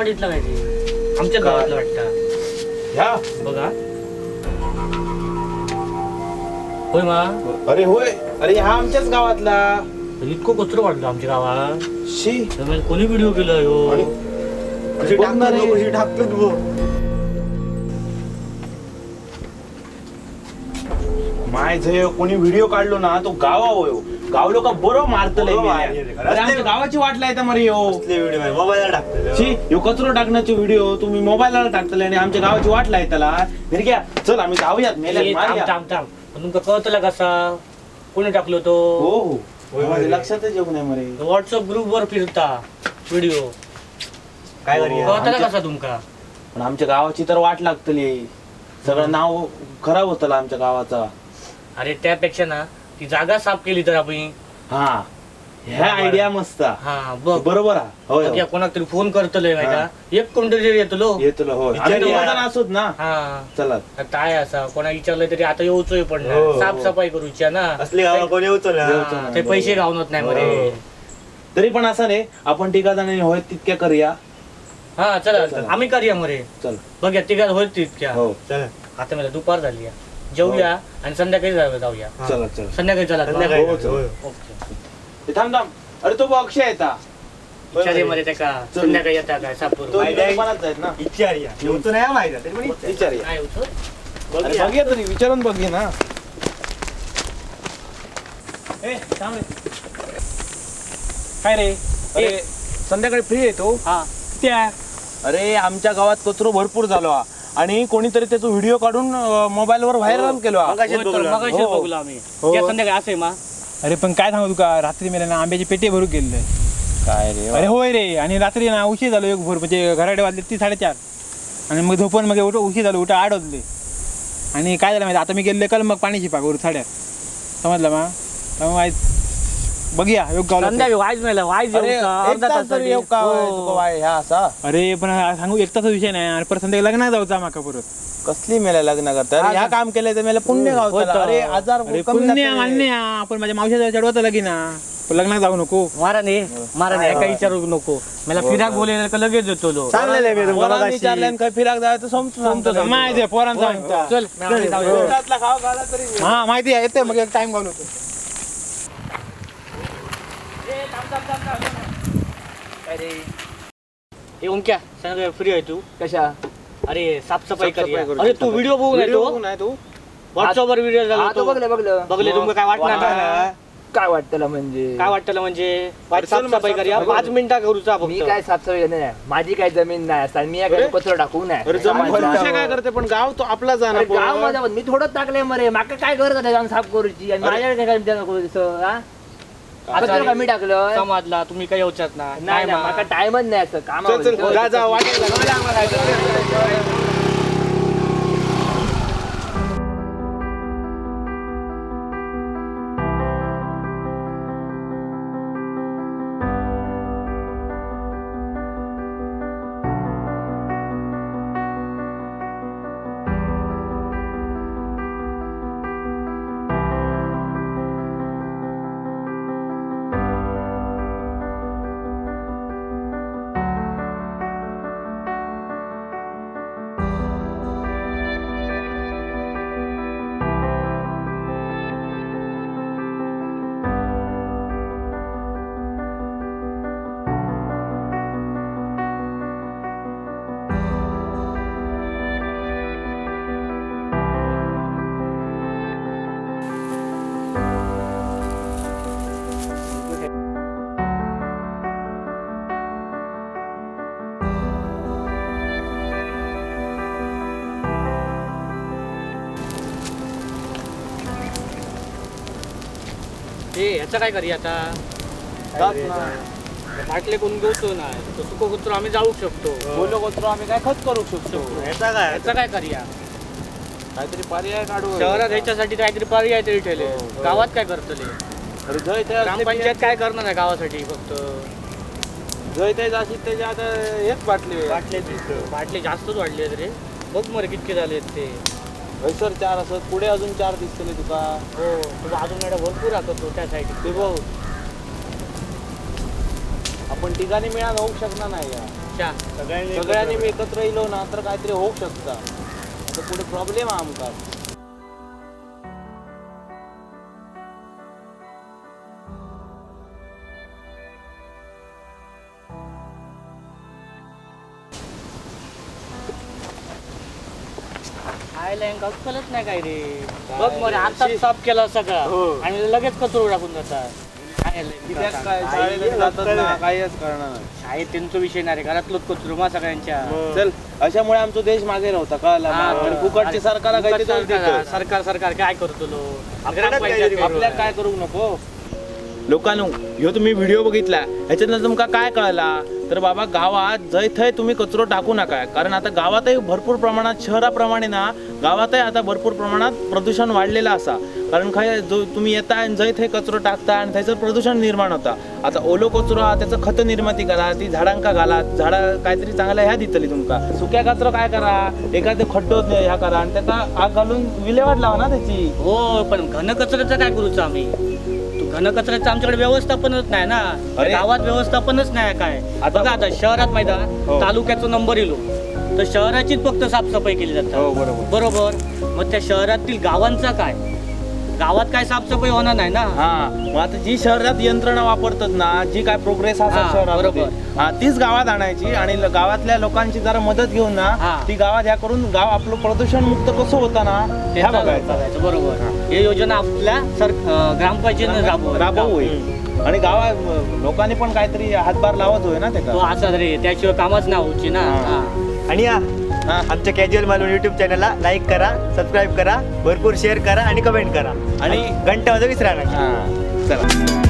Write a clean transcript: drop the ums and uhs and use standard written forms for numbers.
वाडीतला काय ते आमच्या गावातलं वाटतं. ह्या बघा होय मा. अरे होय, अरे ह्या आमच्याच गावातला. इतकं कचरो वाढलं आमच्या गावात. शी, त्यामुळे कोणी व्हिडिओ केला ह्यो? अरे बघ ना रे. माय झय कोणी व्हिडिओ काढलो ना तो गावा होयो, गाव लोक बरो मारतले. बरो मारले. अरे आमच्या गावाची वाट लायता मरे ह्यो. व्हिडिओ मोबाईलला टाकतले. शी, ह्यो कचरो टाकण्याचे व्हिडिओ तुम्ही मोबाईलला टाकतले आणि आमच्या गावाची वाट लायतला. निरग्या चल आम्ही जाऊयात, मेल्यात ए, थांब मारूया. थांब थांब, पण तुमका कळतला कसा कोणी टाकलो तो? हो हो, माझ्या लक्षातच येऊ नाही मरे. व्हॉट्सअप ग्रुप वर फिरता व्हिडिओ. काय करूया? कळतला कसा तुमका? पण आमच्या गावाची तर वाट लागतली, सगळं नाव खराब होतला आमच्या गावाचा. अरे त्यापेक्षा ना ती जागा साफ केली तर आपण. हा, ह्या आयडिया मस्त. हा बघ बरोबर हा. होय, बघ, या कोणाक तरी फोन करतलोय माहिती हा. एक कोणतरी येतलो. येतलो होय, विचारूया. आम्ही दोघं जण असोत ना. हा चला काय असा कोणा विचारलं तरी आता येऊचोय पण नाही. हो, हो. साफसफाई करूची ना. असले गावा कोणी येऊचो ना. येऊचो ना. ते पैसे गावनत नाही मध्ये. तरी पण असं नाही, आपण तिघा जणांनी होय तितक्या करूया. हा चला चला. आम्ही करूया मरे. चल बघूया तिघा होईल तितक्या. हो चला आता मला दुपार झाली आहे. जेवूया आणि संध्याकाळी जाऊया. हा. चला चला संध्याकाळी चला. संध्याकाळी हो, चल. होय. ओके. ए, थांब थांब, अरे तो बघ अक्षय येता. विचारे मध्ये त्या चल. संध्याकाळी येता काय साफ करू. तो माहिती आहे. दुकानात जायत ना. विचारूया. येऊचो नाही माहिती तरी पण विचार. विचारूया. काय होतं? अरे बघूया तरी, विचारून बघूया ना. ए थांब रे. काय रे? अरे संध्याकाळी फ्री येतो हा त्या अरे आमच्या गावात कचरो भरपूर झालो हा. आणि कोणीतरी त्याचा व्हिडिओ काढून मोबाईलवर व्हायरल केलो हा. मगाशीच होय तर, बघलो. मगाशीच हो. बघलो आम्ही. हो. त्या संध्याकाळी असे मा. अरे पण काय सांगू तुका, रात्री मेला ना आंब्याची पेटी भरून गेले. काय रे? अरे होय रे, आणि रात्री ना उशीर झालो एक भर, म्हणजे घराडे वाजले 3-4.5 आणि मग झोपून मग उठ उशीर झालो, उठा 8 वाजले. आणि काय झालं माहिती, आता मी गेले काल मग पाणी शिपाक वर साड्यात, समजलं मा. त्यामुळे बघूया योग गावला. संध्याकाळी वाईज मेला वाईज अरे येऊचा, एक अर्धा तास तरी तासासाठी. येऊ का हो. तुका वाय ह्या असा? अरे पण सांगू एक तासाचा विषय नाही, आणि परत संध्याकाळी लग्नात जाऊचा माका परत. कसली मेला लग्न करता? अरे ह्या काम केलंय तर मेला पुण्य गावतं. होतं. अरे आजार अरे कमी पुण्य जातले. मान्य हा, पण माझ्या मावशीचा चढवता लगीना, पण लग्नात जाऊ नको. मारा ने मारा ने, काय विचारू नको मला. फिराक बोलेल का लगेच येतो लो. चांगलेलं आहे मी तुमका पोरांनी मगाशी. विचारलं आणि काय फिराक जायचं समजतो सांगतो. माहिती आहे पोरांचा सांगता. चल आम्ही जाऊया. घरातला खाऊ घाला तरी. हा माहिती आहे, येते मग एक टाइम घालवतो. ए ओमक्या, संध्याकाळी फ्री आहे तू? कशा? अरे साफसफाई करूया. करू. अरे तू व्हिडिओ बघू नाही व्हिडिओ तो बघू नाही तू? व्हॉट्सअपवर व्हिडिओ झाला हा तो बघलं बघलं. बघले तुमका काय वाटणार वाटणार. काय वाटतं म्हणजे? काय वाटतं म्हणजे अरे चल मग साफसफाई करूया, साफसफाई 5 मिनिटा करूचा मी फक्त. काय साफसफाई नाही, माझी काय जमीन नाही असं, आणि मी काय कचरा टाकू नाही. अरे जमीन माझा- विषय काय करते, पण गाव तो आपला जाणार. अरे गाव माझा, पण मी थोडं टाकलंय मरे, माका काय गरज आहे जाऊन साफ करूची? आणि माझ्या काय काय नको तसं, हा? कचरा कमी टाकलं. समाजला तुम्ही काही येऊचात ना. नाही नाही, माका टाइमच नाही असं काम. चल चल जा जा वाटेल. ए ह्याचं काय करूया आता? बाटले कोण घेऊचो नाही, तो सुको कचरो आम्ही जाळू शकतो. बोलो कचरो आम्ही काय खत करू शकतो. ह्याचा काय? ह्याचं काय करूया? काहीतरी पर्याय काढू. शहरात ह्याच्यासाठी काहीतरी पर्याय तरी ठेवले, गावात काय करतले? अरे जय ते असले ग्रामपंचायत काय करणार आहे गावासाठी फक्त? जय ते जाशील त्याच्या आता हेच बाटली वाटले दिसतं. बाटले जास्तच वाढले आहेत रे, बघ मरे कितके झाले आहेत ते. हयसर 4 असत, पुढे अजून 4 दिसतले तुका. हो तुझा अजून एवढा भरपूर राहतो त्या साईड. ते बघ, आपण ठिकाणी मिळान होऊ शकणार नाही या. अच्छा सगळ्यांनी मी एकत्र इलो ना तर काहीतरी होऊ शकता. आता पुढे प्रॉब्लेम आहे आमका. खायला यांका अक्कलच नाही काय रे. बघ मरे, आताच साफ केला सगळा आणि लगेच कचरो टाकून जातात. काय कित्याक काय शाळेला जातात ना, काहीच करणार नाही. शाळेत त्यांचा विषय नाही रे, घरातलोच कचरो मा सगळ्यांच्या. चल, अशामुळे आमचा देश मागे नव्हता कळला. हा, आणि फुकटची सरकारला फुकट काही ते सरकार सरकार सरकार काय करतो लो? काहीतरी आपल्या काय करू नको. लोकांनो, ह्यो तुम्ही व्हिडिओ बघितला, ह्याच्यातनं तुमका काय कळला तर बाबा गावात जय थंय तुम्ही कचरो टाकू नका, कारण आता गावातही भरपूर प्रमाणात शहराप्रमाणे ना गावातही आता भरपूर प्रमाणात प्रदूषण वाढलेलं असा. कारण खंय जो तुम्ही येता आणि जय थंय कचरो टाकता आणि थंयसर प्रदूषण निर्माण होता. आता ओलो कचरो हा त्याचं खत निर्मिती करा, ती झाडांका घाला, झाडा काहीतरी चांगलं ह्या दितली तुमका. सुक्या कचरो काय करा, एखादं खड्डो ह्या करा आणि त्याचा आग घालून विल्हेवाट लावा ना त्याची. हो, पण घन कचऱ्याचं काय करूच आम्ही? तू घन कचऱ्याचं आमच्याकडे व्यवस्थापनच नाही ना. अरे. गावात व्यवस्थापनच नाही काय. आता- बघा आता शहरात माहिती आहे, हो. तालुक्याचा नंबर येलो तर शहराचीच फक्त साफसफाई केली जाते. हो, बरोबर. बरोबर. मग त्या शहरातील गावांचा काय? गावात काय साफसफाई होणार नाही ना. हा, मग आता जी शहरात यंत्रणा वापरतात ना, जी काय प्रोग्रेस असा हा, शहरात, बरोबर. हा तीच गावात आणायची आणि गावातल्या लोकांची जरा मदत घेऊन ना हा. ती गावात ह्या करून गाव आपलं प्रदूषण मुक्त कसं होतं ना ते ह्या बघायचं. बघायचं. बरोबर. हे योजना आपल्या सर ग्रामपंचायतीने राबवू होईल आणि गावात लोकांनी पण काहीतरी हातभार लावत होय ना तो त्याचा. असा रे, त्याशिवाय कामच नाही होची ना. हा. हा. आणि हा हा. आमच्या कॅज्युअल मालवण युट्यूब चॅनलला लाईक करा, सबस्क्राईब करा, भरपूर शेअर करा आणि कमेंट करा आणि घंटा वाजवा विसरा नका. हा, चला.